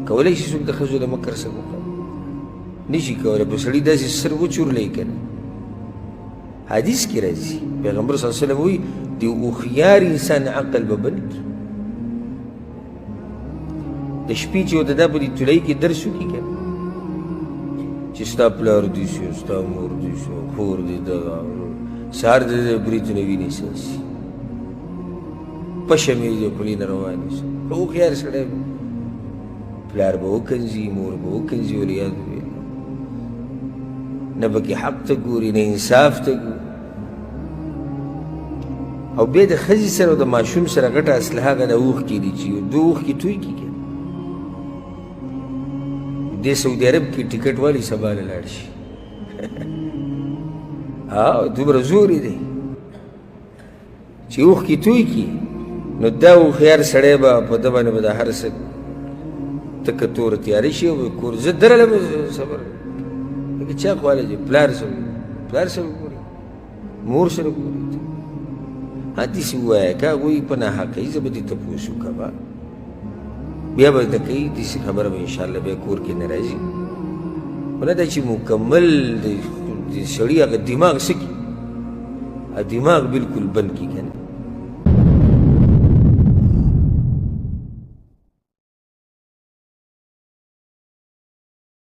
کولی شي څوک د ښځو د مکر سره مقابله؟ نشي کولی. په سړي داسې سر وچورلی که نه. حدیث کې راځي، پیغمبر صلی الله علیه وسلم وایي د هوښیار انسان عقل به بند کړي. د شپې چې ورته دا په دې طلایي کې درس وکړي که نه، چې ستا پلار دې شو، ستا مور دې شو، خور دې دغه، سهار د دې برېتونه وینې څاڅي، پشه مې دې خولې نه روانې شي. خو هوښیار سړی پلار به وکنځي، مور به وکنځي، والعیاذ بالله، نه پکې حق ته ګوري، نه انصاف ته ګوري. او بیا د ښځې سره او د ماشوم سره غټه اسلحه هغه د اوښکې دي چې یو دوه اوښکې توی کړي که دې سعودي عرب کې ټکټ والي سبا له لاړ شي. او دومره زور یې دی چې اوښکې توی کړي، نو دا هوښیار سړی به په ده باندې به د هر څه تکه توره تیاره شي او کور زه درلم صبر لکه چا خواله چې پلار سره، پلار سره ګوري، مور سره ګوري. ها داسې ووایه که هغوی په ناحقۍ، زه به دې تپوس وکړم، بیا به نه کوي داسې خبره به انشاءالله بیا کور کې نه راځي. خو نه دا چې مکمل د سړي هغه دماغ څه کړي، دماغ بالکل بند کړي که نه.